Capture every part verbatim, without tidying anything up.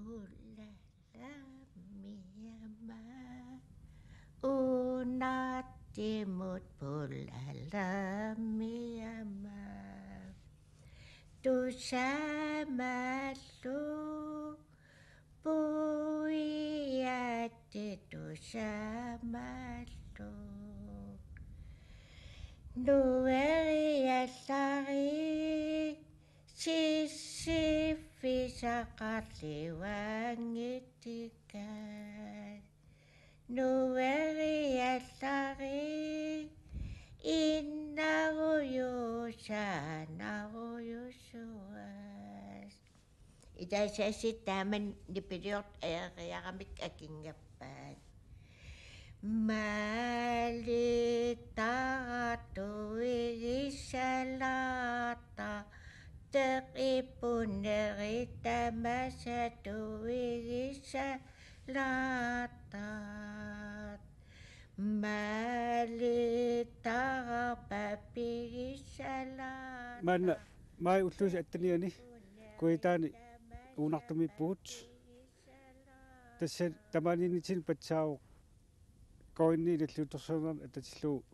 Pulalaamiama. Uunartimut pulalaamiama. Tusaamallu. Puiatit tusaamallu. Nueriallari sissiffissaqarluanngittigai. Nueriallari innarujuusaanarujusuas. Itaasiassit taama nipiliortut ajoriaramik akinngappaat. Maalitaratuigissalaarta, teqipuneri tamasa tuigissalaarta. Maalitarapapigissalaarta. Maanna, maajip ulluisa attenianni, Kujataani uunartumiippugut. Tassa tamaaniinnitsinni patsaavoq K N I-p illuutorsiornerni atatillugu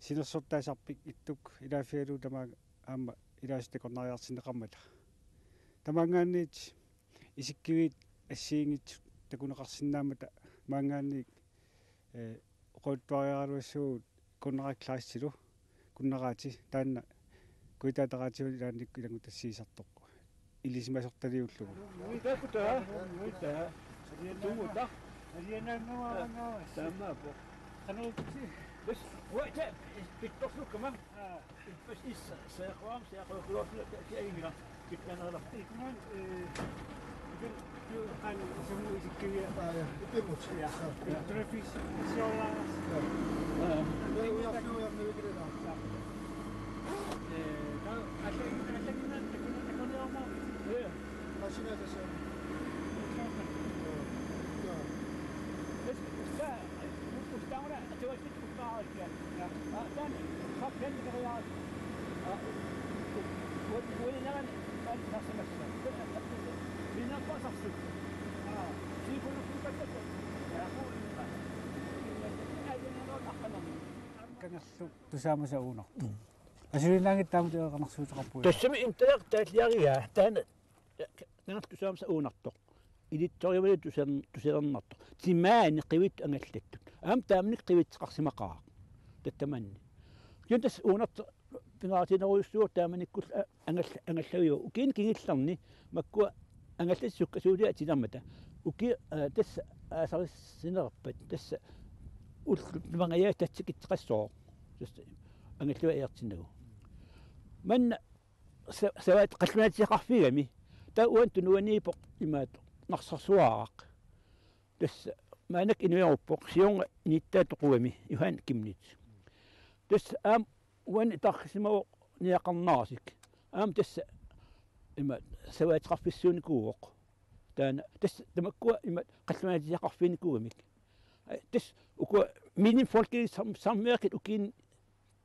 sinersortaasarpik ittuk ilaaffigalugu tamaanga aamma ilaasut takornariartinneqarmata. Tamaanngaanniit isikkiviit assigiinngitsut takuneqarsinnaammata maanngaanniit, eh, oqaluttuariaraluassuugut Kunnera Kleistilu, Kunnera Aati, taanna Kujataata Radioani ilaannikkut ilanngutassiisartoq ilisimasortaliullugu. Nuita kutaa, nuita. Tunguta. Alianaannguarangaavassi. Taamaappoq. Qanoq ittusi? Bas, uanga pittorsuukkama. Aa. Ippas issa, seeqquam, seeqquam, seeqquam, seeqquam. Pittanarlaq. Ikkunaan, eh, ikun, tu, qan, sumu isikkiviat. Aa, ja. Ipimut. Ja. Ja. Trafik, siorlaas. Ja. Ja, ujarlu, ujarlu, ujarlu. Ja. Eh, ta, alla, alla, alla, alla, alla, alla, alla. Ja. Masina tassa. Ja. Ja. Bas, sa, Ustaamuna atuassut uppaarikkiat. Aa, taanna, saqqannikeriaat. Aa, u-, u-, uinnaran taanna sassarmassa. Minnerpaasarsi. Aa, siikunukkukkatta. Aa, u-, aa, ajunaroq aqqanami. Kangerlup tusaamasa uunartoq. Asuliinaanngitsoq taamatut eqqarsaateqarpugut. Tassami internettaalliarigaa. Taanna Taanna tusaamasa uunartoq. Ilitsorujuuvoq tusan-, tusalernartoq. Timaani qivittut angallattut. Aamma taamanikkut qivitseqarsimaqaaq. Tassami. Kisianni tassa uunartoq pingaarutiinerujussuuvoq taamanikkullu a-, angall-, angallaviuvoq. Ukiuni kingullerni makkua angallatit sukkasuuliat atilermata. Uki-, aa, tassa aasarissinerpat. Tassa ullut tumangajaat tassikitseqassooq. Tassa angallavik ajortinnagu. Manna sa-, savaat qallunaatisiaqarfigami. Taava uani tunuaniippoq imaattoq Narsarsuaraq. Tassa maannakkut inueruppoq siorna inittaata toqugami Johan Chemnitz. Tassa aamma uani tarrisimavoq Niaqarnaarasik. Aamma tassa ima savaateqarfissuunikuuvoq. Taanna tassa tamakkua ima qallunaatisiaqarfiginikuugamik. Ai, tassa ukua Minnets Folkelige Sam-, Samvirket ukiuni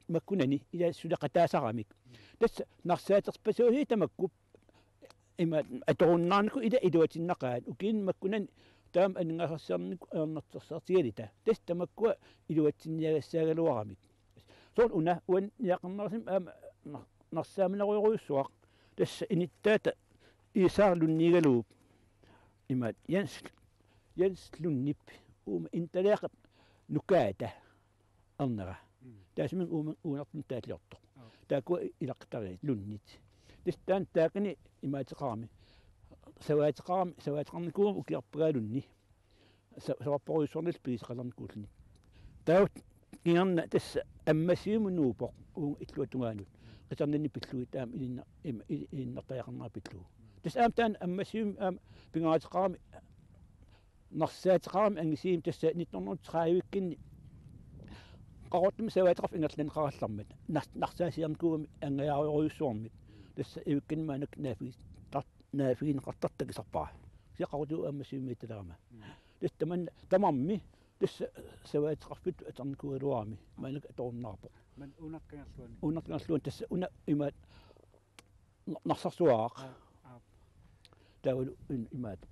makkunani ila suleqataasaramik. Tassa narsaaterpassuit tamakku ima atorunnaarnikut ila iluatinnaqaat ukiuni makkunani taama aningaasarsiornikkut ajornartorsiortigalugit. Tassa tamakkua iluatsinniagassaagaluaramik. Soorlu una uani Niaqarnaarasimi aamma nar-, narsaaminerujorujussuaq. Tassa inittaata Iisaaq Lundigaluup imaattoq Jens, Jens Lundip uuma intaliaqip nukaata ernera. Mm. Taassuminnga uuma uunartunut taalliortoq. Aap. Taakkua ilaqqitariit Lundit. Tassa taanna taakani imaateqarami. Savaateqarami, savaateqarnikuugami ukiorpagaalunni. Sa-, savarpassuarnillu pigisaqalernikuulluni. Taava kingorna tassa Ammassivimut nuuppoq uunga illuatungaanut. Qiterninni pillugit aamma ilinna-, im-, il-, ilinnartariaqarnera pillugu. Tassa aamma taanna Ammassivimmi aamma pingaaruteqarami narsaateqarami angisuumik tassa nitten hundrede tredive-kkunni Qaqortumi savaateqarfik ingerlanneqarallarmat. Nars-, narsaasiornikuugami angajaarujorujussuarmik. Tassa ivikkanni maannakkut naaffigi-, tar-, naaffigineqartartoq takusarpara. Kisianni Qaqortup Ammassivimmiittalerama. Mm. Tassa tamanna, tamarmi, tassa savaateqarfittut atornikuugaluarami. Maannakkut atorunnaarpoq. Maanna uunartoq kangerluani. Uunartoq kangerluani tassa una imaattoq Na-, Narsarsuaraq. Aap, aap. Taavalu in-, imaattoq.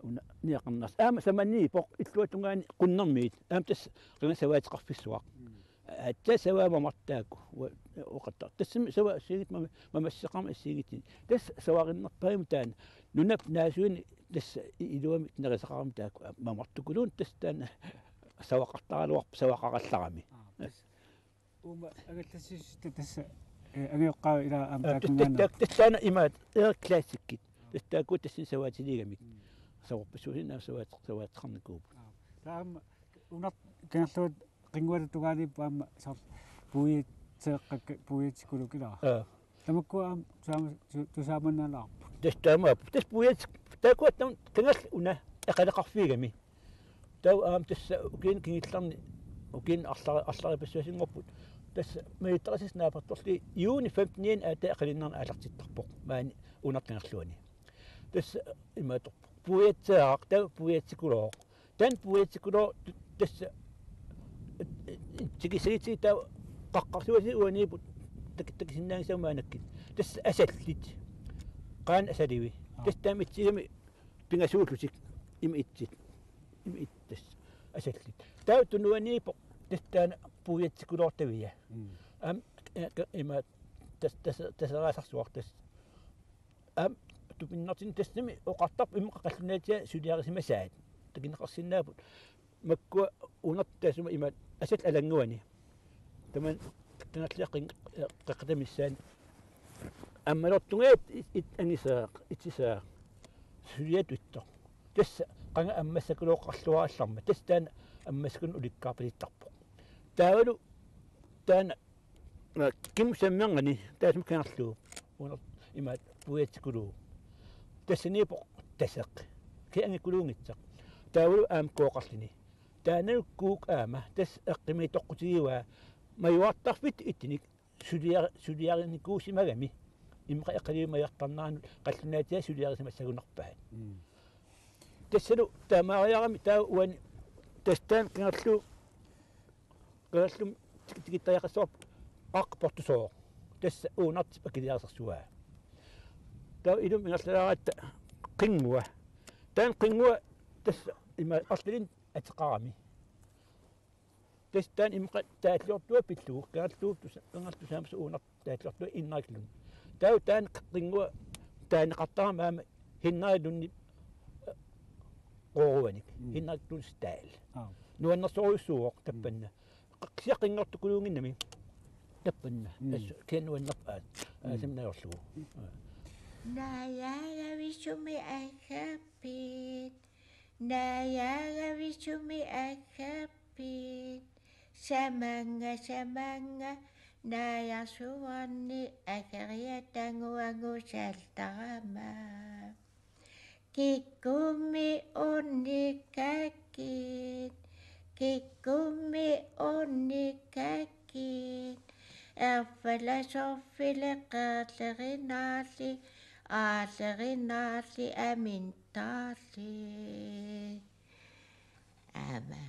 Una niaqarnars. Aamma samaniippoq illuatungaani qunnermiit. Aamma tassa qanga savaateqarfissuaq. Aatsaat savaa mamartaakku. Oqattaq. Tassami savaa assigiit mama-, mamasseqarmat assigiit. Tassa savarinnarpaamik taanna. Nunap naasuini tassa i-, iluamik nerisaqarami taakku. Mamartukuluunniit tassa taanna savaqartaraluarpoq savaqarallarami. Aa, tassa. Uuma angallassiissutta tassa, eh, angajoqqaavit ilaa aamma taakkunngaanneerput. Tassa taanna imaat Erik Classickit. Tassa taakku tassani savaatiliigamik. Savarpassuusinnaat savaat-, savaateqarnikuupput. Taava aamma una kangerluata qinnguata tungaaniippoq aamma soorlu puiatseeqqakka puiatsikuluukka ilaa. Aa. Tamakkua aamma tusaama-, tu-, tusaamannaalaarput. Tassa taamaapput. Tassa puiats-, taakku aamma kangerluk una eqaleqarfiigami. Taava aamma tassa ukiuni kingullerni ukiuni arlari-, arlaripassuasunngorput. Tassa majuttarisassat naapertorlugit juuni femtenianni aatsaat eqalunnarneq aallartittarpoq. Maani Uunartoq Kangerluani. Tassa imaattorpoq. Puiatseeraq taava puiatsikulooq. Taanna puiatsikulooq tu-, tassa tikissagitsigu taava qaqqarsuatsiaq uaniipput tak-, takusinnaanngisagut maannakkut. Tassa asallit. Qaannat asalivit. Aa. Tassa taama itsigami pingasuullutik ima itsit. Ima itsit tassa asallit. Taava tunuaniippoq tassa taanna puiatsikuloortavia. Mm. Aamma, eh, ka-, ima tas-, tas-, taseraasarsuaq tassa. Aamma tupinnartumik tassami oqartarpoq immaqa qallunaatiga suliarisimasaat. Takuneqarsinnaapput. Makkua Uunartoq taassuma ima asallit alannguani. Tamanna kangerliaqqin qeqqata missaani. Ammalortungaat it-, it-, angisaaq, itisaaq. Suliatut ittoq. Tassa qanga ammassakulooqarluarallarmat. Tassa taanna ammassakunneq ulikkaarpasittarpoq. Taavalu taanna Aa, kimmut samminngaanniit taassuma kangerluup. Uunartoq imaattoq puiatsikuluuvoq. Tassaniippoq taseq. Kisianni angikuluunngitsoq. Taavalu aamma kooqarluni. Taannalu kuuk aamma tassa eqqumiitsoqqutigivaa majuartarfittut ittunik suliar-, suliarinikuusimagami. Immaqa eqaluit majuartarneranut qallunaatiga suliarisimassagunarpaat. Mm. Tassalu taamaariarami taava uani tassa taanna kangerluup Kangerlumi tik-, tikittariaqassavarput Qaqqat Portusooq. Tassa Uunartip akiliarisarsuaa. Taava ilumut ingerlalaaratta Qinngua. Taanna Qinngua tassa ima arlalinnik ateqarami. Tassa taanna immaqa taalliortua pillugu, kangerluup tusa-, kangerluup tusaamasut Uunartut taalliortua Innariklunnut. Taava taanna Qinngua taaneqartarami aamma Hinnarilunni, eh, qooruanik. Mm. Hinnarilunni style. Aa. Nuannersorujussuuvoq tappanna. Qa-, kisianni qinngortukuluunnginnami tappanna. Mm. Assut kisianni nuannerpoq aat. Mm. Aasami najorlugu. Aa. Najaagavisumi aggappit. Najaagavisumi aggappit. Samannga, samannga, najarsuarni ageriataguagusallarama. Kikkummi unnikkakkit, kikkummi unnikkakkit, erfalasorfili qeerlerinaalli, aallerinaalli amintaarli. Aamma.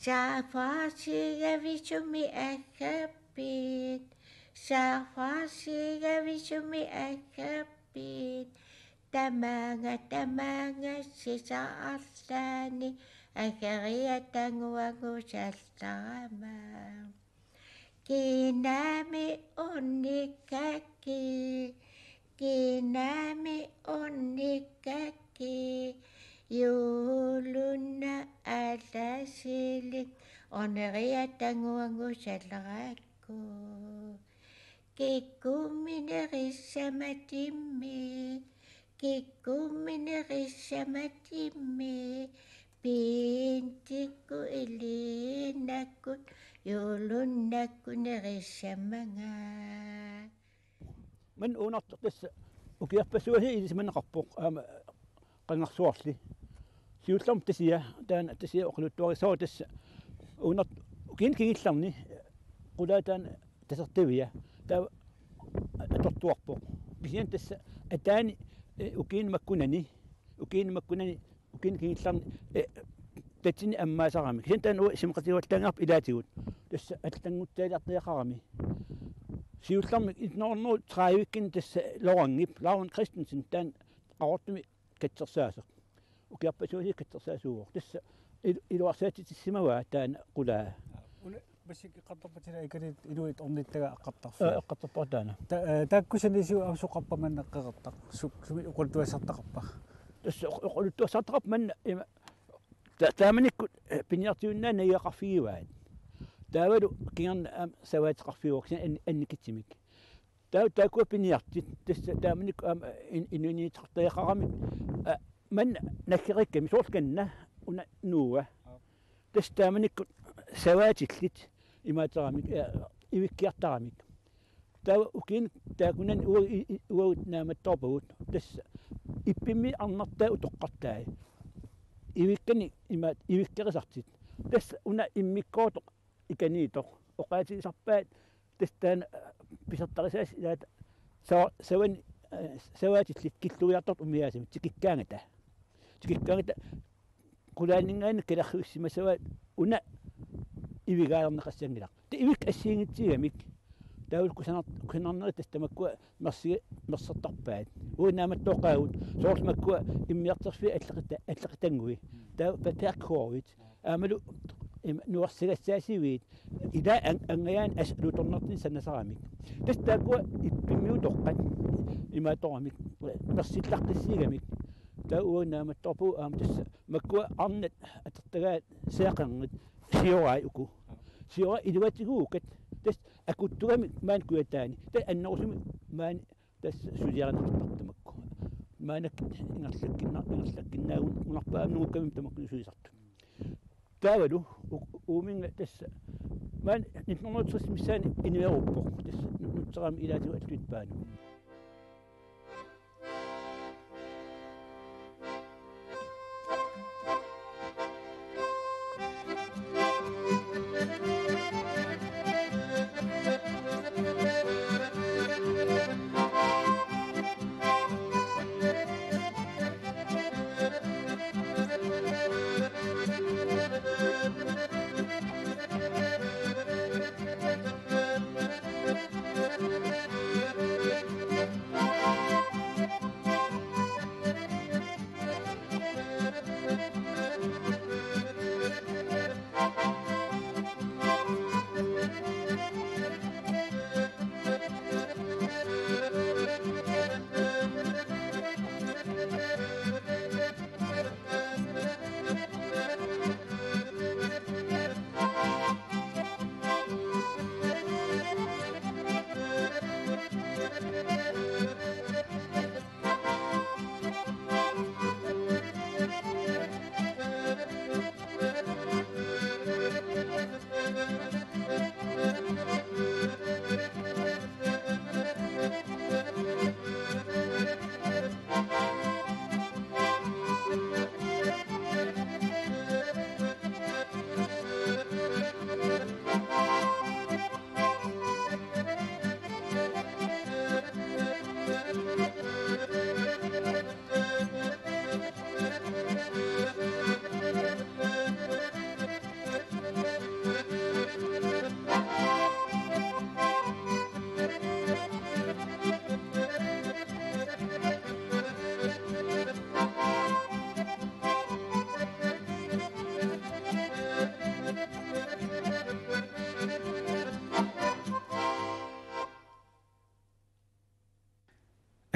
Saaffaasigavisumi aggappit, saaffaasigavisumi aggappit, tamaanga, tamaanga, sisarlaani ageriataguagusallarama. Kiinami unnikkakkit, kiinami unnikkakkit, juulunna alasilik uneriataguagusaleraakku. Kikkummi nerissamatimmi, kikkummi nerissamatimmi, piintikkut iliinnakkut juulunnakkut nerissamanga. Maanna Uunartoq tassa ukiorpassuarni ilisimaneqarpoq aamma qangarsuarli. Siullermik Tasia, taanna Tasia oqaluttuarissavarput tassa Uunartoq ukiuni kingullerni qulaa taanna tasertavia. Taava atortuarpoq. Kisianni tassa ataani, eh, ukiuni makkunani, ukiuni makkunani, ukiuni kingullerni, eh, tatsini ammaasarami. Kisianni taanna uanga isumaqatigivallaangaarpoq ilaatigut. Tassa allanngutsaaliartariaqarami. Siullermik nitten hundrede tredive-kkuni tassa Lorangip, Lauren Christensen, taanna Qaqortumi katsersaasoq. Ukiarpassuarni katsersaasuuvoq. Tassa il-, iluarsaatitissimavaa taanna qulaa. Una massakkut eqqartorpat sila ikaliit iluit ornittagaa eqqartarfia. Aa, eqqartarpara taanna. Ta-, ee, taakku sanisigut aamma suut qeqertarput manna qeqertaq. Su-, sumi oqaluttuassartaqarpa? Oq-, oqaluttuassartaqarpoq manna ima. Ta-, taamanikkut, ee, piniartuinnaq najugaqarfigivaat. Taavalu kingorna aamma savaateqarfigaat kisianni an-, annikitsimik. Taa-, taakkua piniartut, tassa taamanikkut aamma in-, inuuniittartariaqaramik, aa, manna naggeqikkamik soorlu kanna una nuua. Aap. Tassa taamanikkut savaatillit imaattoramik, aa, ivikkiartaramik. Taava ukiuni taakkunani uagut i-, i-, uagut naammattoorpagut, tassa ippimmi arnartai utoqqartai. Ivikkanik imaat ivikkerisartut. Tassa una immikkoortoq ikaniittoq. Oqaatigisarpaat tassa taanna, aa, pisortarisaasa ilaata sava-, savani, aa, savaatillit killugiartortut umiaasamik tikikkaangata. Tikikkaangata qulaaninngaanniit kalerriussimasavaat una ivigaalerneqassanngilaq. Taava ivikkat assigiinngitsuugamik. Taavalu kusanar-, kusanarnerit tassa tamakkua mersi-, mersortarpaat. Uagut naammattooqaagut soorlu makkua immiartorfiit allaqita-, allaqitannguit. Taava papirkurvit. Aammalu im-, nuersagassaasiviit. Ila an-, angajaani as-, alutornartunik sanasaramik. Tassa taakkua ippimmi utoqqat imaattoramik mersillaqqissuugamik. Taava uagut naammattoorpagut aamma tassa makkua arnat atortagaat seaqerngit siorai uku. Siorai iluatiguukat tassa akuttugamik maani kujataani. Tassa annerusumik maani tassa suliarineqartarput tamakku. Maannakkut ingerlakkinna-, ingerlakkinnaagunarpaat aamma nungukkamik tamakku sulisartut. Taavalu u-, uuminnga tassa maani nitten hundrede og tres missaani inueruppoq tassa nu-, nutserami ilaatigut Alluitsup Paanut.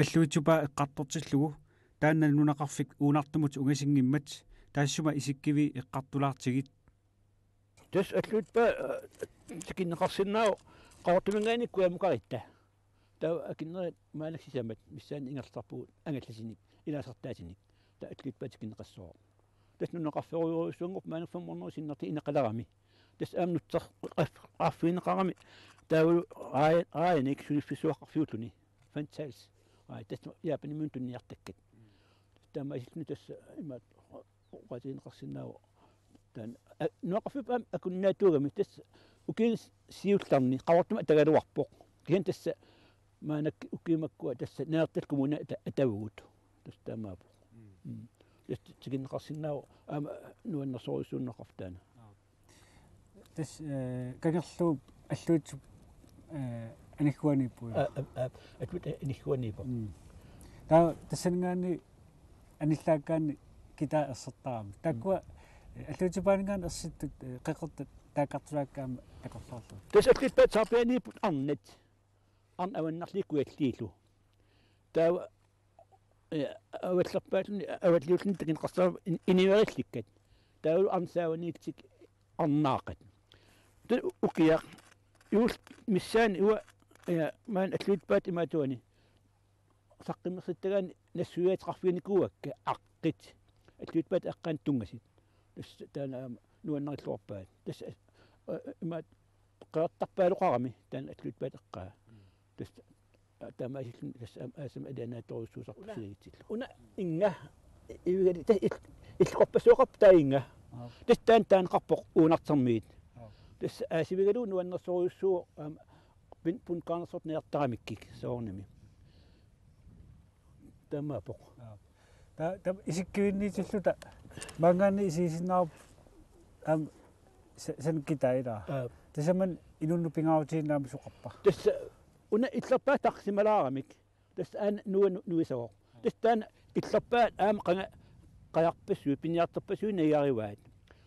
Alluitsup Paa eqqartortillugu taanna nunaqarfik Uunartumut ungasinngimmat taassuma isikkiviit eqqartulaartigit. Tassa Alluitsup Paa, ee, tikinneqarsinnaavoq Qaqortuminngaanniit kujammukaaritta. Taava akinerit maannakkut sisamat missaanni ingerlasarpagut angallassinik, ilaasartaasinik. Taava Alluitsup Paa tikinneqassooq. Tassa nunaqarfeerujussuanngorpoq maannakkut fem hundrede sinnerlutik ineqalerami. Tassa aamma nutseq-, qaaf-, qaaffigineqarami. Taavalu raa-, raajanik suliffissuaqqarfiulluni. Fantails. Aa, tassa Japanimiunut tuniniartakkat. Taamaasilluni tassa imaat oqaatigineqarsinnaavoq. Taanna, aa, nunaqarfiup aamma akunnaatuugami tassa ukiuni siullerni Qaqortumi atagaluarpoq. Kisianni tassa maannakkut ukiut makkua tassa Nanortallip Kommunia ata-, atavugut. Tassa taamaappoq. Mm. Mm. Tassa tikinneqarsinnaavoq aamma nuannersorujussuunneqarpoq taanna. Aap. Tassa, ee, kangerluup Alluitsup, ee, anigguaniippoq. Aa, aa, aa, Alluitsup anigguaniippoq. Mm. Taava tassaninngaanniit anillaakkaanni kitaa ersertarami. Taakkua, eh, alluutipaaninngaanniit ersittut, eh, qeqertat taakkartulaakkaat aamma takorloorlugit. Tassa alluutpaat saarpiaaniipput arnat. Arnat avannarliit kujalliillu. Taava, eh, avallerpaalluni, avalliulluni takuneqartarami in-, inuerillikkat. Taavalu arnat saavaniillutik arnaaqat. Taava ukiaq, juulli missaani uanga, eh, maani alluutpaat imaattuani saqqummersittagaanni nassuiaateqarfiginikuuakka aqqit. Alluutpaat eqqaanni tunngasut. Tassa taanna aamma nuannarilluarpaat. Tassa, eh, imaattoq qeqertarpaaloqarami taanna alluutpaat eqqaa. Tassa, eh, taamaasilluni tassa aamma aasami alianaatsorujussuusarpoq. Una, siligitsillugu. Una innga ivigali tassa il-, illoqarpassuaqarpoq taava innga. Aap. Tassa taanna taaneqarpoq uunartermiit. Aap. Tassa aasivigalugu nuannersorujussuuvoq aamma pin-, punkaarnersortut najartaramikkik soorunami. Taamaappoq. Aap. Ta-, ta-, isikkivinniitilluta maanngaanniit isigisinnaarput aamma sa-, sanakkitaa ilaa. Aap. Tassami inunnut pingaarutigiinnaammat soqarpa? Tassa una illerpaaq taqsimalaaramik. Tassa aana nuua nu-, nuisavoq. Tassa taanna illerpaat aamma qanga-, qajarpassuit, piniartorpassuit nagiarivaat.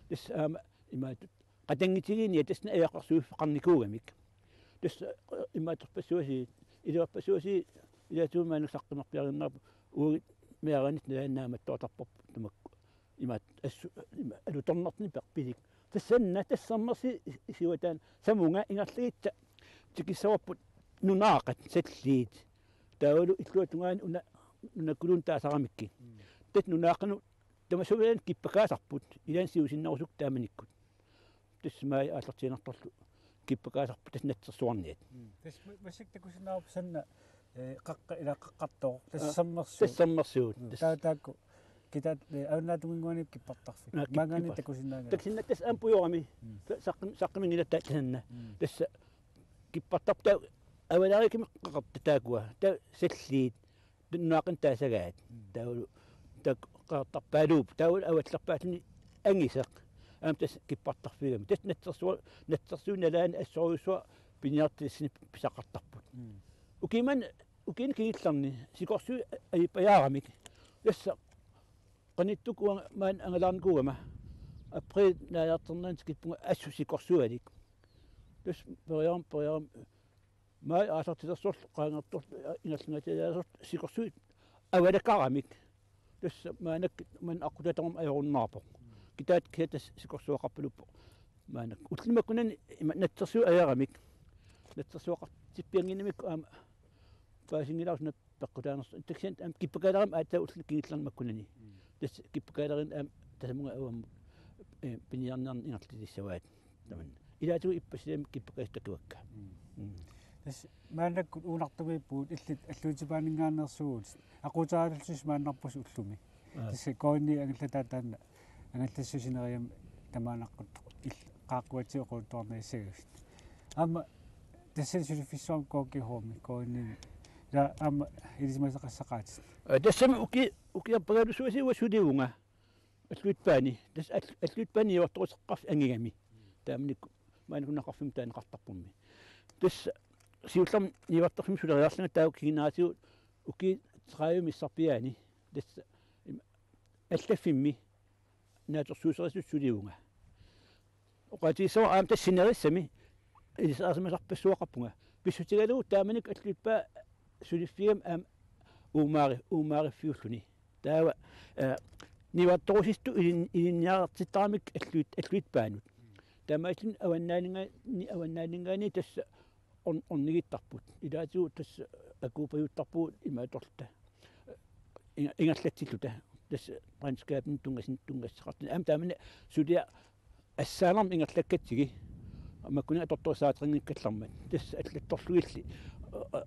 Tassa aamma imaattoq qatanngutigiinniat tassa ajoqersuiffeqarnikuugamik. Tassa, eh, imaattorpassuasiit, iluarpassuasiit, ilaatigut maannakkut saqqummerpiarinnarpoq uagut meeraanermut nalaani naammattoortarparput tamakku. Imaattoq assut, ima-, alutornartunik perpilik. Tassanna, tassa sermersi siuataan samunga ingerlagitsa tikissavarput nunaaqat salliit. Taavalu illuatungaani una, nunakuluunniit taasaramikkit. Mm. Tassa nunaaqanut tamassumilaarluni kippakaasarput, ilaanni siusinnerusukkut taamanikkut. Tassa maajip aallartiinnartarlu kippakaasarput tassa natsersuarniat. Mm. Tassa ma-, massakkut takusinnaavarput sanna, eh, qaqqa-, ilaa qaqqartoq, tassa, aa, sermersuut. Tassa sermersuut. Mm. Tassa. Taa-, taakku. Kitaat, eh, avannaata tungaanut kippartarfik. Aa, kip-, maanngaanniit kippar-, takusinnaanngilaq. Takusinnaanngilaq tassa aamma pujoramik. Mm. Sa-, saqqum-, saqquminngilaq ta-, tasanna. Mm. Tassa kippartarput taava avalaarikkamik qaqartat taakkua. Taava salliit. Nunaaqanik taasagaat. Mm. Taavalu taakku qaqartarpaaluupput. Taavalu avallerpaalluni angisoq. Aamma tassa kippartarfigami. Tassa natsersua-, natsersuup nalaani assorujussuaq piniartut tassani pisaqartarput. Mm. Ukiumani, ukiuni kingullerni sikorsuit ajuppajaaramik. Tassa qanittukkut uanga maani angalaarnikuugama. April naajartornerani tikippunga assut sikorsualik. Tassa periarama, periarama Maajip aallartilersorlu, qaangertorlu, ingerlangaatilaarsorlu sikorsuit avalakaramik. Tassa maannakkut manna aqqutaataarmat ajorunnaarpoq. Kitaat kisiat tassa sikorsuaqarpaluppoq. Maannakkut ulluni makkunani ima natsersuit ajoramik. Natsersuaqartippiannginnamikku aamma paasinngilara suna peqqutaanersoq. Takusinnaavat aamma kippakaalaramik aatsaat ulluni kingullerni makkunani. Mm. Tassa kippakaalerineq aamma tasamunga avammut, eh, piniarniarneq ingerlatissavaat. Tamanna. Ilaatigut ippassaq kisiat kippakaasut takuakka. Mm. Mm. Tassa maannakkut uunartumiippugut illit alluutipaaninngaanneersuuvutit. Aquuteraallusi maannarpusi ullumi. Aa. Tassa K N I angallataa taanna angallassuup sineriammi tamaanaqquttoq il-, qaaqquatsigut oqaluttuarnissagavit. Aamma tassani suliffissuarmi K G H-mi K N I-mi. Ilaa aamma ilisimasaqassaqaatit. Aa, tassami uki-, ukiorpassuit uanga sulivunga. Alluitsup Paani, tassa all-, Alluitsup Paani niuertoruseqarfik angigami. Taamanikkut maani Nunaqarfimmi taaneqartarpormi. Tassa siullermik niuertarfimmi suleriarlunga taava kinguneratigut ukiut tredive missarpiaanni. Tassa im-, allaffimmi naatsorsuuserisutut sulivunga. Oqaatigissavara aamma tassa sinerissami ilisariarsimasarpassuaqarpunga. Pissutigalugu taamanikkut Alluitsup Paa suliffigami aamma uumaari-, uumaariffiulluni. Taava, eh, niuertorusissutut ilin-, ilinniartittaramik Alluit-, Alluitsup Paanut. Taamaasilluni avannaaninngaanniit, avannaaninngaanniit tassa orn-, ornigittarput. Ilaatigut tassa akuupajuttarpugut imaattorluta. Inga-, ingerlatsilluta. Tassa regnskabinut tunngasin-, tunngassuteqartuni. Aamma taamani suliaq assaanermut ingerlakkatsigit. Makkuninnga atortorissaateqanngikkallarmat. Tassa allattorlugilli. Aa, aa,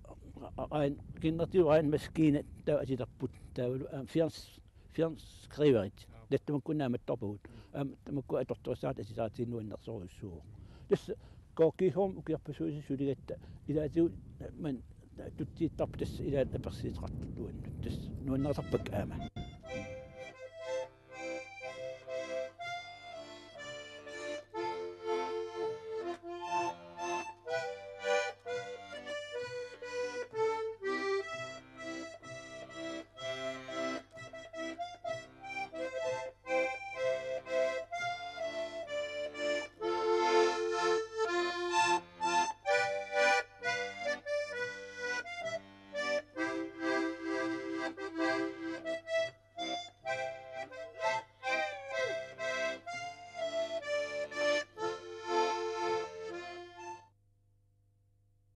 aa, aa, kiinnertigu regnmaskina taava atilerput. Taavalu, aa, fjans-, fjernskriverit. Tassa tamakku naammattorpagut. Aamma tamakku atortorissaatit atisaratsigit nuannersorujussuuvoq. Tassa K G H-mi ukiorpassuit suligatta ilaatigut maani tutsiittarput tassa ilaat apersuuteqartut uannut. Tassa nuannarisarpakka aamma.